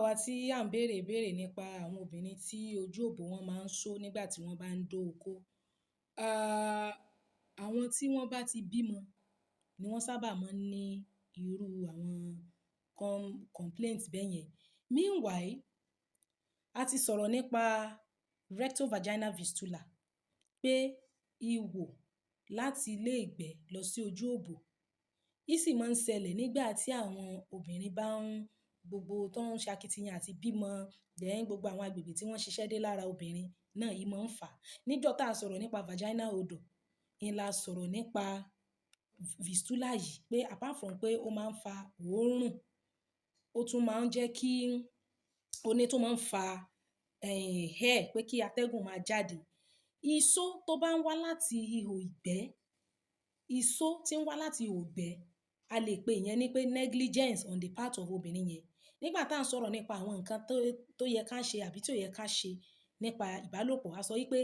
Àwa tí à ń béèrè ìbéèrè nípa àwọn obìnrin tí ojú òbò wọn máa ń ṣó nígbà tí wọ́n bá ń dó okó. Àwọn tí wọ́n bá ti bímọ ni wọ́n sábà máa ń ní irú àwọn complaints bẹ́ẹ̀ yẹn. Meanwhile, a ti sọ̀rọ̀ nípa rectovaginal fistula, pé ihò láti ilé ìgbẹ́ lọ sí ojú òbò. Í sì máa ń ṣẹlẹ̀ nígbà tí àwọn obìnrin bá ń gbogbo tó ń ṣakitiyan àti bímọ, then gbogbo àwọn agbègbè tí wọ́n ṣiṣẹ́ dé lára obìnrin náà yìí máa ń fà. Níjọ́ tá a sọ̀rọ̀ nípa vaginal odor, ni la sọ̀rọ̀ nípa fistula yìí, pé apart from pé ó máa ń fa òórùn, ó tún máa ń jẹ́ kí ó ní tó máa ń fa air, pé kí atẹ́gùn máa jáde. Ìsó tó bá ń wá láti ihò ìgbẹ́, ìsó tí ń wá láti ihò ìgbẹ́, a lè pè ìyẹn ní pé negligence on the part of obìnrin yẹn. Nígbà tá a ń sọ̀rọ̀ nípa àwọn nǹkan tó yẹ ká ṣe àbí tí ò yẹ ká ṣe nípa ìbálòpọ̀, a sọ wípé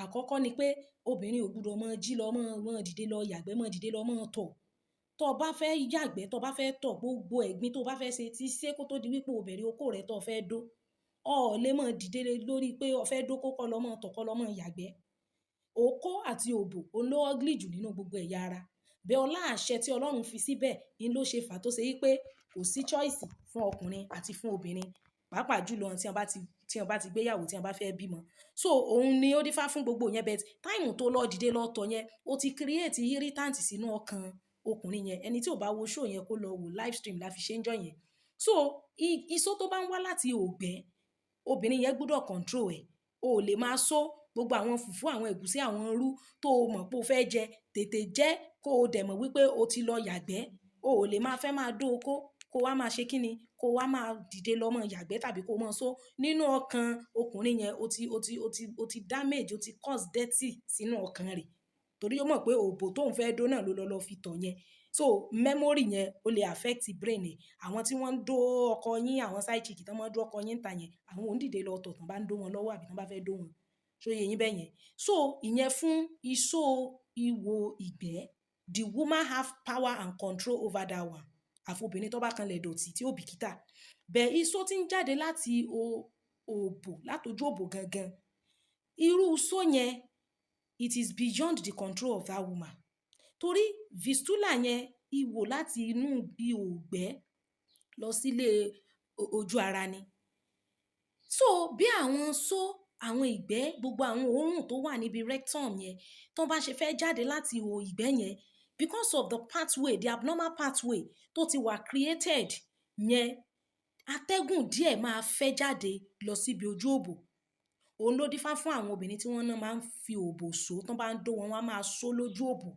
àkọ́kọ́ ni pé obìnrin ò gbọdọ̀ máa jí lọ, máa dìde lọ yàgbẹ́, máa dìde lọ, máa tọ̀. Tó bá fẹ́ yàgbẹ́, tó bá fẹ́ tọ̀, gbogbo ẹ̀gbin tó bá fẹ́ ṣe tí ṣe kó tó di wípé o bẹ̀rẹ̀ okó rẹ tó fẹ́ dó. O ò lè máa dìde lórí pé o fẹ́ dó kó kọ́ lọ máa tọ̀, kọ́ lọ máa yàgbẹ́. Okó àti òbò, òun ló ugly jù nínú gbogbo ẹ̀yà ara. Bẹ́ẹ̀ ọlá àṣẹ tí Ọlọ́run fi síbẹ̀, ní ló ṣe fà tó ṣe wípé kò sí choice fún ọkùnrin àti fún obìnrin, pàápàá jùlọ tí wọ́n bá ti gbéyàwó, tí wọ́n bá fẹ́ bímọ. So òun ni ó dífá fún gbogbo yẹn, but time tó lọ dìde lọ tọ̀ yẹn, ó ti create irritant sínú ọkàn ọkùnrin yẹn. Ẹni tí ò bá wo show yẹn, kó lọ wo live stream la fi ṣe ń jọ yẹn. So ìsó tó bá ń wá láti ìgbẹ́, obìnrin yẹn gbọdọ̀ control ẹ̀. O ò lè máa só gbogbo àwọn fùfú, àwọn ẹ̀gúsí, àwọn irú tó mọ̀ pé o fẹ́ jẹ, tètè jẹ kó o dẹ̀ mọ̀ wípé o ti lọ yàgbẹ́. O ò lè máa fẹ́ máa dó okó, kó wá máa ṣe kíni, kó wá máa dìde lọ máa yàgbẹ́ tàbí kó máa só. Nínú ọkàn ọkùnrin yẹn, o ti damage, o ti cause dirty sínú ọkàn rẹ̀. Torí ó mọ̀ pé òbò tó ń fẹ́ dó náà ló lọ lọ fi tọ̀ yẹn. So memory yẹn, ó lè affect brain ẹ̀. Àwọn tí wọ́n ń dó ọkọ yín, àwọn side chick tí wọ́n máa ń dó ọkọ yín níta yẹn, àwọn ò ń dìde lọ tọ̀ tán bá ń dó wọn lọ́wọ́ àbí tán bá fẹ́ dó wọn. Ṣó yé yín bẹ́ẹ̀ yẹn? So ìyẹn fún ìsó ihò ìgbẹ́. The woman have power and control over that one. Àfi obìnrin tó bá kanlẹ̀ dọ̀tí tí ó bìkítà. Bẹ́ẹ̀ ìsó tí ń jáde láti òbò, láti ojú òbò gangan, irú ìsó yẹn, it is beyond the control of that woman. Torí fistula yẹn, ihò láti inú ihò ìgbẹ́ lọ sílé ojú ara ni. So bí àwọn só, àwọn ìgbẹ́, gbogbo àwọn òórùn tó wà níbi rectum yẹn, tó bá ṣe fẹ́ jáde láti ihò ìgbẹ́ yẹn, because of the pathway, the abnormal pathway tó ti wà created yẹn, atẹ́gùn díẹ̀ máa fẹ́ jáde lọ síbi ojú òbò. Òun ló dífá fún àwọn obìnrin tí wọ́n náà máa ń fi òbò só, tó bá ń dó wọn, wọ́n á máa só lójú òbò.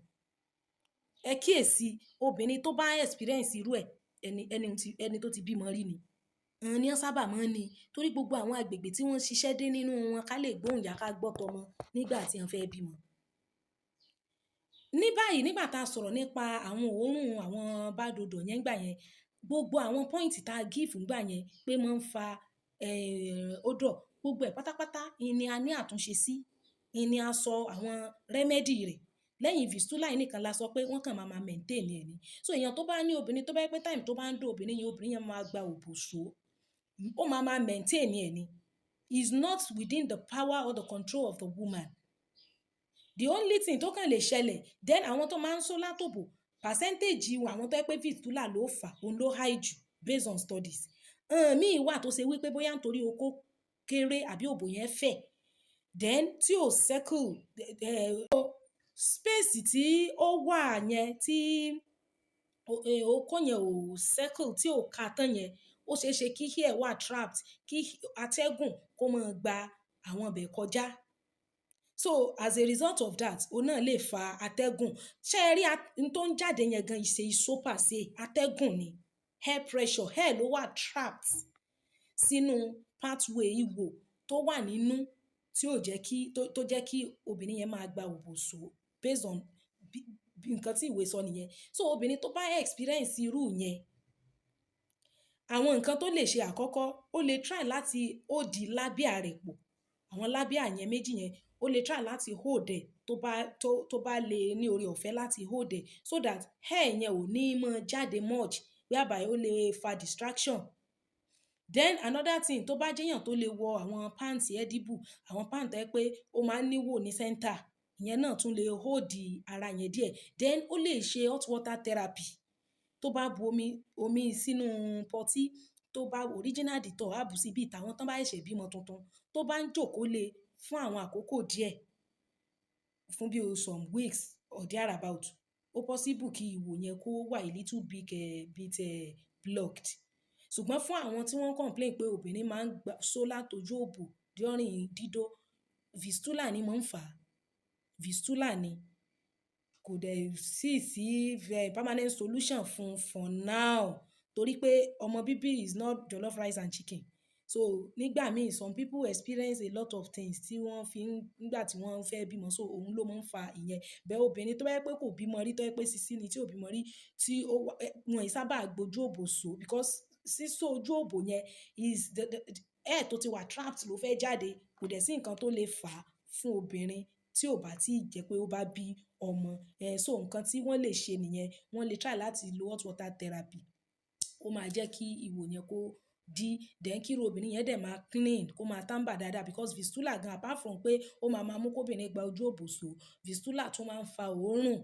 Ẹ kíyèsi, obìnrin tó bá experience irú ẹ̀, ẹni tó ti bímọ rí ni. Àwọn ni wọ́n sábà máa ń ní. Torí gbogbo àwọn agbègbè tí wọ́n ṣiṣẹ́ dé nínú wọn ká lè gbóhùn ìyá ká gbọ́ tọmọ nígbà tí wọ́n fẹ́ bímọ. Ní báyìí, nígbà tá a sọ̀rọ̀ nípa àwọn òórùn, àwọn bad odor yẹn nígbà yẹn, gbogbo àwọn point tá a give nígbà yẹn pé máa ń fa odor, gbogbo ẹ̀ pátápátá ni a ní àtúnṣe sí. Ni a sọ àwọn remedy rẹ̀. Lẹ́yìn fistula yìí nìkan la sọ pé wọ́n kàn máa máa maintain ẹ̀ ni. So èèyàn tó bá ní obìnrin tó bá jẹ́ pé time tó bá ń dó obìnrin yẹn máa gba òbò só, ó máa máa maintain ẹ̀ ni. Is not within the power or the control of the woman. The only thing tó kàn lè ṣẹlẹ̀ then, àwọn tó máa ń só látòbò, percentage àwọn tó jẹ́ pé fistula ló fà, òun ló high jù based on studies. Àwọn míì wà tó ṣe wípé bóyá nítorí okó kéré àbí òbò yẹn fẹ̀, then tí ò circle space tí ó wà yẹn, tí okó yẹn ò circle, tí ò ka tán yẹn, ó ṣe é ṣe kí air wà trapped, kí atẹ́gùn kó máa gba àwọn ibẹ̀ kọjá. So as a result of that, òun náà lè fa atẹ́gùn. Ṣé ẹ rí n tó ń jáde yẹn gan ìṣe ìsó per se, atẹ́gùn ni. Air pressure, air ló wà trapped sínú pathway ihò tó wà nínú tí ó jẹ́ kí tó jẹ́ kí obìnrin yẹn máa gba òbò só, based on bí nǹkan tí ìwé sọ nìyẹn. So obìnrin tó bá experience irú yẹn, àwọn nǹkan tó lè ṣe àkọ́kọ́, ó lè try láti hold labia rẹ̀ pọ̀. Àwọn labia yẹn méjì yẹn, ó lè try láti hold ẹ̀, tó bá lè ní oore ọ̀fẹ́ láti hold ẹ̀, so that air yẹn ò ní máa jáde much, whereby ó lè fa distraction. Then another thing, tó bá jẹ́ èèyàn tó lè wọ àwọn pants edible, àwọn pants tó jẹ́ pé ó máa ń níwò ní center, ìyẹn náà tún lè hold ara yẹn díẹ̀. Then ó lè ṣe hot water therapy. Tó bá bu omi sínú potty, tó bá original Dettol, á bù sí bí tàwọn tó bá ṣẹ̀ṣẹ̀ bímọ tuntun, tó bá ń jókòó lé fún àwọn àkókò díẹ̀, fún bí some weeks or thereabout, ó possible kí ihò yẹn kó wà a little bit blocked. Ṣùgbọ́n fún àwọn tí wọ́n complain pé obìnrin máa ń gba só látojú òbò during dídó, fistula ni máa ń fà. Fistula ni. Kò dẹ̀ sí permanent solution fún for now, torí pé ọmọ bíbí is not jollof rice and chicken. So nígbà míì, some people experience a lot of things tí wọ́n fi ń nígbà tí wọ́n fẹ́ bímọ, so òun ló máa ń fa ìyẹn. Bẹ́ẹ̀ obìnrin tó bá jẹ́ pé kò bímọ rí, tó jẹ́ pé sisi ni tí ò bímọ rí, tí ó wà, wọn ì sábà gbójú òbò so, because sísó ojú òbò yẹn is the air tó ti wà trapped ló fẹ́ jáde. Kò dẹ̀ sí nǹkan tó lè fà á fún obìnrin tí ò bá tí jẹ́ pé ó bá bí ọmọ. So nǹkan tí wọ́n lè ṣe nìyẹn. Wọ́n lè try láti lo hot water therapy. Ó máa jẹ́ kí ihò yẹn kó dí. Then kí irú obìnrin yẹn dẹ̀ máa clean, kó máa tàmbà dáadáa, because fistula gan, apart from pé ó máa máa mú kó obìnrin gba ojú òbò so, fistula tún máa ń fa òórùn.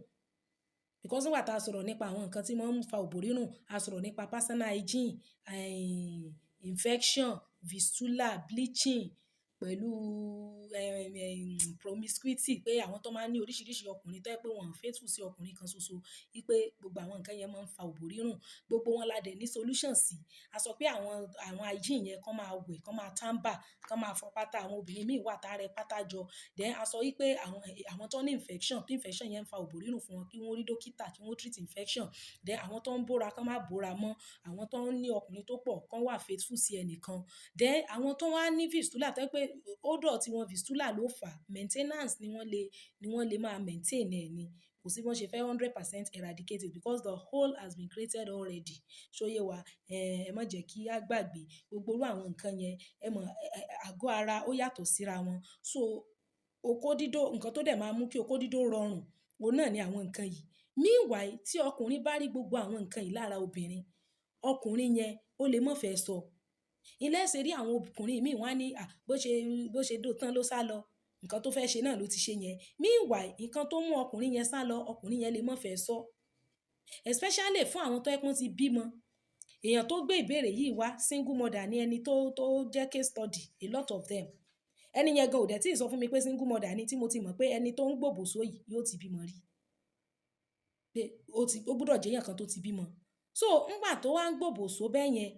Because nígbà tá a sọ̀rọ̀ nípa àwọn nǹkan tí máa ń fa òbò rírùn, a sọ̀rọ̀ nípa personal hygiene, infection, fistula, bleaching, pẹ̀lú promiscuity, pé àwọn tó máa ń ní oríṣiríṣi ọkùnrin tó jẹ́ pé wọ́n faithful sí ọkùnrin kan ṣoṣo, wípé gbogbo àwọn nǹkan yẹn máa ń fa òbò rírùn. Gbogbo wọn la dẹ̀ ní solution sí. A sọ pé àwọn hygiene yẹn, kán máa wẹ̀, kán máa tàmbà, kán máa fọ pátá. Àwọn obìnrin míì wà tá rẹ pátá jọ. Then a sọ wípé àwọn tó ní infection, tí infection yẹn ń fa òbò rírùn fún wọn, kí wọ́n rí dókítà, kí wọ́n treat infection. Then àwọn tó ń bóra, kán má bóra mọ́. Àwọn tó ń ní ọkùnrin tó pọ̀, kán wà faithful sí ẹnìkan. Then àwọn tó wá ní fistula, tó jẹ́ pé odor tí wọ́n, fistula ló fà, maintenance ni wọ́n lè máa maintain ẹ̀ ni. Kò sí bí wọ́n ṣe fẹ́ 100% eradicate it, because the hole has been created already. Ṣó yé wa? Ẹ má jẹ́ kí a gbàgbé gbogbo irú àwọn nǹkan yẹn. Ẹ mọ̀, àgọ́ ara ó yàtọ̀ síra wọn. So okó dídó, nǹkan tó dẹ̀ máa mú kí okó dídó rọrùn, òun náà ni àwọn nǹkan yìí. Meanwhile, tí ọkùnrin bá rí gbogbo àwọn nǹkan yìí lára obìnrin, ọkùnrin yẹn ó lè má fẹ́ sọ. Ilé ṣe rí àwọn ọkùnrin míì wọ́n á ní, "À, bó ṣe dó tán ló sálọ. Nǹkan tó fẹ́ ṣe náà ló ti ṣe yẹn." Meanwhile, nǹkan tó mú ọkùnrin yẹn sálọ, ọkùnrin yẹn lè má fẹ́ sọ. Especially fún àwọn tó jẹ́ pé wọ́n ti bímọ. Èèyàn tó gbé ìbéèrè yìí wá, single mother ni ẹni tó jẹ́ case study, a lot of them. Ẹni yẹn gan ò dẹ̀ tí ì sọ fún mi pé single mother ni, tí mo ti mọ̀ pé ẹni tó ń gbòbò só yìí yóò ti bímọ rí. Pé ó gbọdọ̀ jẹ́ èèyàn kan tó ti bímọ. So nígbà tó wá ń gbòbò só bẹ́ẹ̀ yẹn,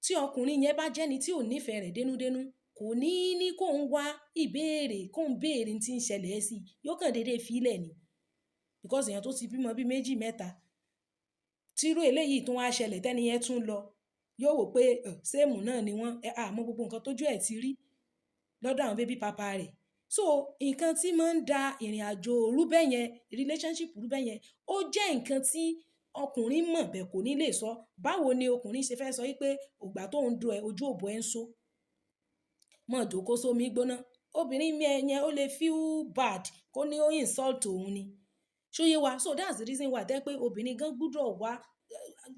tí ọkùnrin yẹn bá jẹ́ ẹni tí ò nífẹ̀ẹ́ rẹ̀ dénúdénú, kò ní kó ń wá ìbéèrè, kó ń béèrè tí ń ṣẹlẹ̀ sí i, yóò kàn dédé fi í lẹ̀ ni. Because èèyàn tó ti bímọ bí méjì mẹ́ta, tí irú eléyìí tún wá ṣẹlẹ̀, tẹ́ni yẹn tún lọ, yóò wò pé same náà ni wọ́n. A mọ gbogbo nǹkan tó ju ẹ̀ ti rí lọ́dọ̀ àwọn baby papa rẹ̀. So nǹkan tí máa ń da ìrìnàjò rú bẹ́ẹ̀ yẹn, relationship rú bẹ́ẹ̀ yẹn, ó jẹ́ nǹkan tí ọkùnrin mọ̀ bẹ́ẹ̀ kò ní lè sọ. Báwo ni ọkùnrin ṣe fẹ́ sọ wípé ìgbà tó ń dó ẹ, ojú òbò ẹ ń so? Mọ́ jókòó sómi gbóná. Obìnrin yẹn ó lè feel bad, kó ní ó insult òun ni. Ṣó yé wa? So that's the reason why tẹ́ pé obìnrin gan gbọdọ̀ wá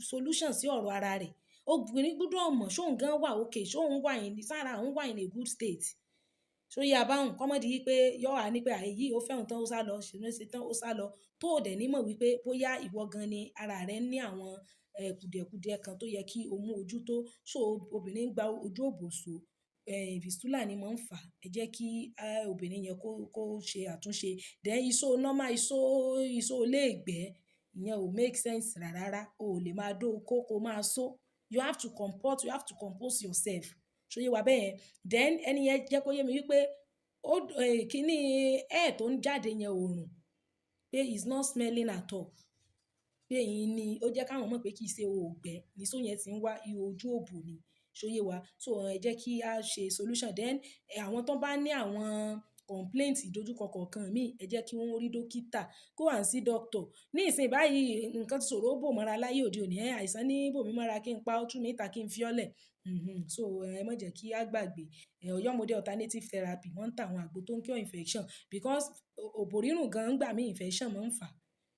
solution sí ọ̀rọ̀ ara rẹ̀. Obìnrin gbọdọ̀ mọ̀ ṣó ń gan wà okay, ṣó ń wà in, sára òun wà in a good state. Ṣó yé a bá òun? Kọ́ mọ́ di wípé yóò wá ní pé àìyí ó fẹ́ òun tán ó sálọ, ṣe tán ó sálọ. Tó ò dẹ̀ ní mọ̀ wípé bóyá ìwọ gan ni ara rẹ ní àwọn kùdìẹ̀kudiẹ kan tó yẹ kí o mú ojú tó. So obìnrin ń gba ojú òbò so, fistula ni máa ń fà. Ẹ jẹ́ kí obìnrin yẹn kó ṣe àtúnṣe. Then ìsó normal, ìsó ilé ìgbẹ́, ìyẹn ò make sense rárá. O ò lè máa dó okó kó máa só. You have to comport, you have to compose yourself. Ṣó yé wa bẹ́ẹ̀ yẹn? Then ẹni yẹn jẹ́ kó yé mi wípé ó kíní air tó ń jáde yẹn ò rùn, pé it's not smelling at all. Pé ìyẹn ni ó jẹ́ káwọn mọ̀ pé kì í ṣe òògbẹ́ ní só yẹn tí ń wá, ihò ojú òbò ni. Ṣó yé wa? So ẹ jẹ́ kí a ṣe solution. Then àwọn tó bá ní àwọn complaint, ìdojúkọ kọ̀ọ̀kan míì, ẹ jẹ́ kí wọ́n rí dókítà. Go and see doctor. Ní ìsìn báyìí, nǹkan tí ṣòro bò mọ́ra láyé òde òní, àìsàn ní bò mí mọ́ra kí n pa ọ́, tú mi ìta kí n fi ọ́ lẹ̀. So ẹ má jẹ́ kí a gbàgbé. Ọ̀yọ́ Model Alternative Therapy, wọ́n ń ta àwọn àgbo tó ń cure infection, because òbò rírùn gan ń gbà mí, infection máa ń fà.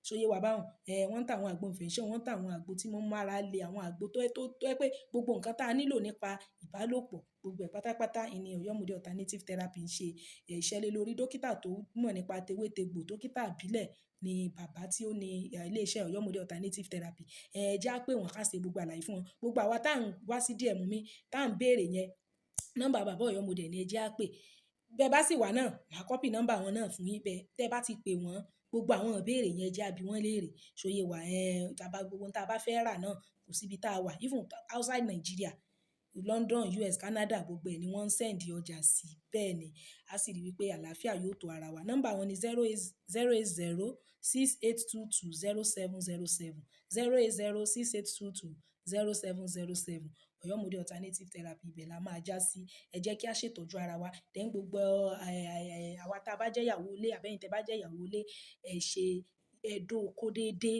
Ṣó yé wa báhun? Wọ́n ń ta àwọn àgbo infection, wọ́n ń ta àwọn àgbo tí wọ́n mú ara le, àwọn àgbo tó jẹ́ pé gbogbo nǹkan tí a nílò nípa ìbálòpọ̀, gbogbo ẹ̀ pátápátá ni Ọ̀yọ́ Model Alternative Therapy ń ṣe iṣẹ́ lé lórí. Dókítà tó mọ̀ nípa tewétegbò, dókítà ìbílẹ̀ ni bàbá tí ó ní ilé iṣẹ́ Ọ̀yọ́ Model Alternative Therapy. Ẹ jẹ́ á pè wọ́n, ká ṣe gbogbo àlàyé fún wọn. Gbogbo àwa tá ń wá sí DM mi, tá ń béèrè yẹn, nọ́mbà bàbá Ọ̀yọ́ Model ni ẹ jẹ́ á pè. Bẹ́ bá sì wà náà, màá copy nọ́mbà wọn náà fún yín bẹ́ẹ̀. Tẹ́ bá ti pè wọ́n, gbogbo àwọn ìbéèrè yẹn, ẹ jẹ́ á bi wọ́n léèrè. Ṣó yé wa? Tá bá gbogbo ohun tí a bá fẹ́ rà náà, kò sí ibi tá a wà. Even outside Nigeria, London, US, Canada, gbogbo ẹ̀ ni wọ́n ń send ọjà sí. Bẹ́ẹ̀ ni, a sì rí wípé àlàáfíà yóò tó ara wa. Nọ́mbà wọn ni 080 08068220707, 08068220707. Ọ̀yọ́ Model Alternative Therapy, ibẹ̀ la máa já sí. Ẹ jẹ́ kí a ṣètọ́jú ara wa. Then gbogbo àwa tí a bá jẹ́ ìyàwó ilé, àbí ẹ̀yin tí ẹ bá jẹ́ ìyàwó ilé, ẹ ṣe ẹ dó okó dédé.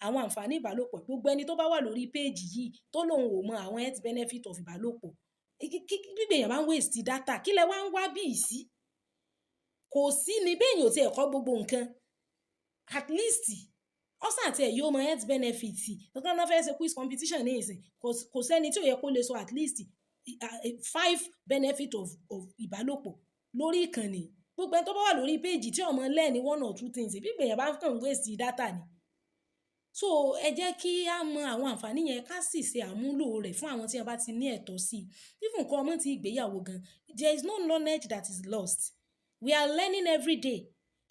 Àwọn àǹfààní ìbálòpọ̀, gbogbo ẹni tó bá wà lórí page yìí tó lòun ò mọ àwọn health benefit of ìbálòpọ̀, bí ìgbà èèyàn bá ń waste data, kí lẹ wá ń wá bí sí? Kò sí ní bí èèyàn ò tí ẹ̀ kọ́ gbogbo nǹkan. At least, ọ̀sán àti ẹ̀ yóò mọ health benefit. Tọ́kàn náà fẹ́ ṣe quiz competition ní ìsìn, kò sẹ́ni tí ò yẹ kó lè sọ at least five benefit of ìbálòpọ̀ lórí ìkànnì. Gbogbo ẹni tó bá wà lórí page tí ò mọ̀ learn one or two things, bí ìgbà èèyàn bá kàn waste data ni. So ẹ jẹ́ kí á mọ àwọn àǹfààní yẹn, ká sì ṣe àmúlò rẹ̀ fún àwọn tí wọ́n bá ti ní ẹ̀tọ́ sí. Even kó ọmọ tí ìgbéyàwó gan, there is no knowledge that is lost. We are learning every day.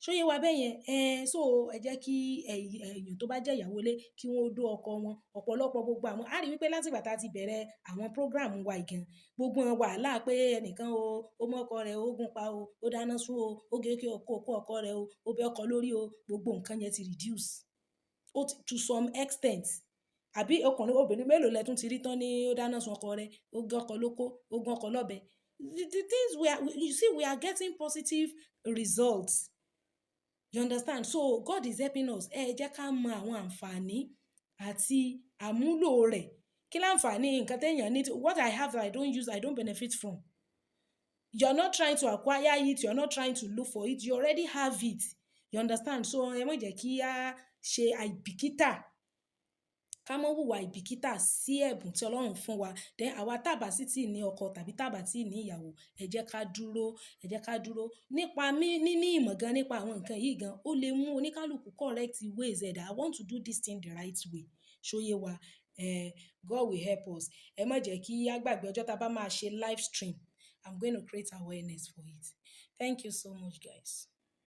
Ṣó yé wa bẹ́ẹ̀ yẹn? So ẹ jẹ́ kí èèyàn tó bá jẹ́ ìyàwó ilé kí wọ́n dó ọkọ wọn. Ọ̀pọ̀lọpọ̀ gbogbo àwọn, a rí wípé láti ìgbà tí a ti bẹ̀rẹ̀ àwọn program wa yìí gan, gbogbo wọn wàhálà pé ẹnìkan o, ó mú ọkọ rẹ̀, ó gún pa o, ó dáná sun o, ó gé kí ọkọ ọkọ rẹ̀ o, ó bẹ́ ọkọ lórí o, gbogbo nǹkan yẹn ti reduce. Ó ti to some extent. Àbí ọkùnrin, obìnrin mélòó lẹ tún ti rí tán ní ó dáná sun ọkọ rẹ̀, ó gé ọkọ lóko, ó gún ọkọ lọ́bẹ? The things we are, you see, we are getting positive results. You understand? So God is helping us. Ẹ jẹ́ ká mọ àwọn àǹfààní àti àmúlò rẹ̀. Kí láǹfààní nǹkan tí èèyàn ní? What I have that I don't use, I don't benefit from. You're not trying to acquire it, you're not trying to look for it, you already have it. You understand? So ẹ má jẹ́ kí á ṣe àìbìkítà, ká má wùwà àìbìkítà sí ẹ̀bùn tí Ọlọ́run fún wa. Then àwa tá bá sì tí ní ọkọ tàbí tá bá tí ní ìyàwó, ẹ jẹ́ ká dúró, ẹ jẹ́ ká dúró. Nípa níní ìmọ̀ gan nípa àwọn nǹkan yìí gan, ó lè mú oníkálukú correct ways ẹ̀ that I want to do this thing the right way. Ṣó yé wa? God will help us. Ẹ má jẹ́ kí á gbàgbé ọjọ́ tá bá máa ṣe live stream. I'm going to create awareness for it. Thank you so much, guys.